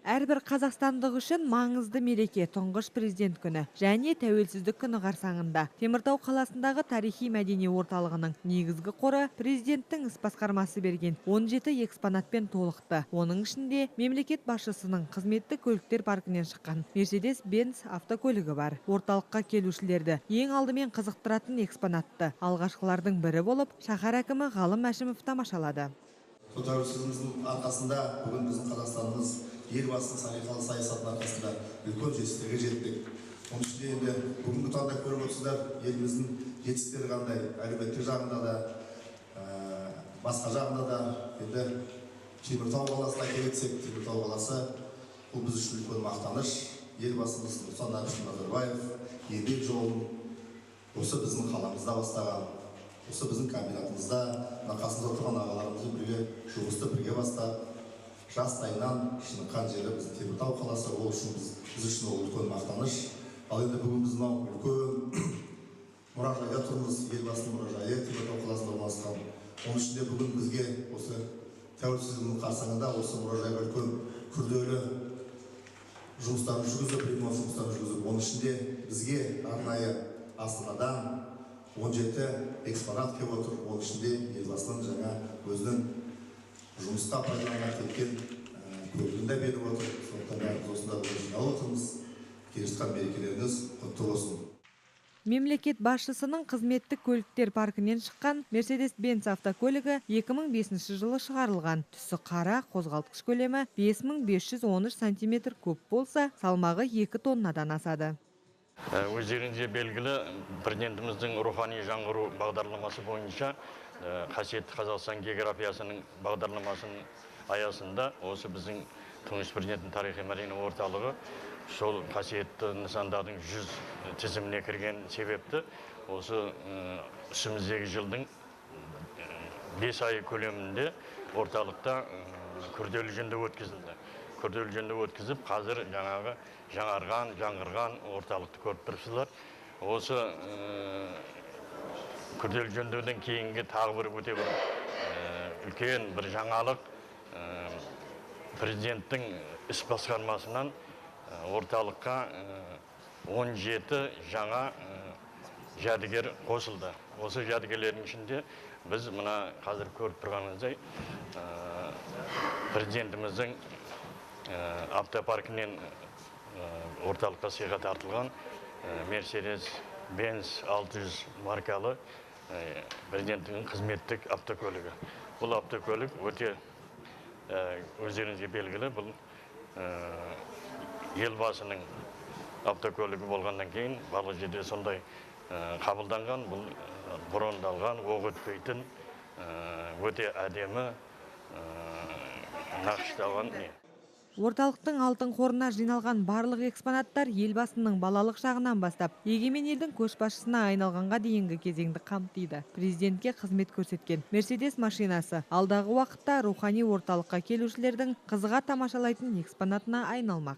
Әрбір қазақстандық үшін маңызды мереке — Тұңғыш Президент күні және Тәуелсіздік күні қарсаңында Теміртау қаласындағы тарихи мәдени орталығының негізгі қоры президенттің іс басқармасы берген 17 экспонатпен толықты. Оның ішінде мемлекет басшысының қызметтік көліктер паркінен шыққан Мерседес Бенц автокөлігі бар. Орталыққа келушілерді ең алдымен қызықтыратын экспонатты алғашқылардың бірі болып шаһар әкімі Ғалым Әшімов тамашалады. Сол тәуелсіздігіміздің арқасында бүгін біздің Қазақстанымыз Елбасының салиқалы саясатының арқасында үлкен жетістіктерге жеттік. Оның ішінде енді бүгінгі таңда көріп отырсыздар, еліміздің жетістіктері қандай, әлеуметтік жағында да, басқа жағында да. Енді Теміртау қаласына келсек, Теміртау қаласы бұл біз үшін үлкен мақтаныш. Елбасымыз Нұрсұлтан Әбішұлы Назарбаев еңбек жолын осы біздің қаламызда бастаған, осы біздің комбинатымызда, мына қасымызда отырған ағаларымызбен бірге жұмысты бірге бастап, жастайынан шыныққан жері біздің Теміртау қаласы. Ол үшін біз үшін ол үлкен мақтаныш. Ал енді бүгін біз мынау үлкен мұражайда тұрмыз, Елбасының мұражайы Теміртау қаласында орналасқан. Оның ішінде бүгін бізге осы тәуелсіздігінің қарсаңында осы мұражайға үлкен күрделі жұмыстарын жүргізіп, ремонт жұмыстарын жүргізіп, оның ішінде бізге арнайы Астанадан 17 экспонат келіп отыр. Оның ішінде Елбасының жаңа өзінің жұмысқа пайдаланған кеткен көлігін де беріп отыр. Сондықтан бәріміз осында бүгін жиналып отырмыз. Келе жатқан мерекелеріңіз құтты болсын! Мемлекет басшысының қызметтік көліктер паркінен шыққан Мерседес Бенц автокөлігі 2005 жылы шығарылған. Түсі қара, қозғалтқыш көлемі 5513 сантиметр куб болса, салмағы 2 тоннадан асады. Өздеріңізге белгілі, президентіміздің «Рухани жаңғыру» бағдарламасы бойынша, «Қасиетті Қазақстан географиясының» бағдарламасының аясында осы біздің Тұңғыш Президенттің тарихи мәдени орталығы сол қасиетті нысандардың 100 тізіміне кірген себепті, осы үстіміздегі жылдың 5 айы көлемінде орталықта күрделі жөндеу өткізілді. Күрделі жөндеу өткізіп, қазір жаңағы жаңарған, жаңғырған орталықты көріп тұрсыздар. Осы күрделі жөндеуден кейінгі тағы бір өте бір үлкен бір жаңалық: президенттің іс басқармасынан орталыққа 17 жаңа жәдігер қосылды. Осы жәдігерлердің ішінде біз мына қазір көріп тұрғаныңыздай, президентіміздің автопаркінен орталыққа сыйға тартылған Мерседес Бенц 600 маркалы президенттің қызметтік автокөлігі. Бұл автокөлік өте, өздеріңізге белгілі, бұл Елбасының автокөлігі болғаннан кейін барлық жерде сондай қабылданған. Бұл брондалған, оқ өтпейтін, өте әдемі нақышталған не. Орталықтың алтын қорына жиналған барлық экспонаттар Елбасының балалық шағынан бастап егемен елдің көшбасшысына айналғанға дейінгі кезеңді қамтиды. Президентке қызмет көрсеткен Мерседес машинасы алдағы уақытта рухани орталыққа келушілердің қызыға тамашалайтын экспонатына айналмақ.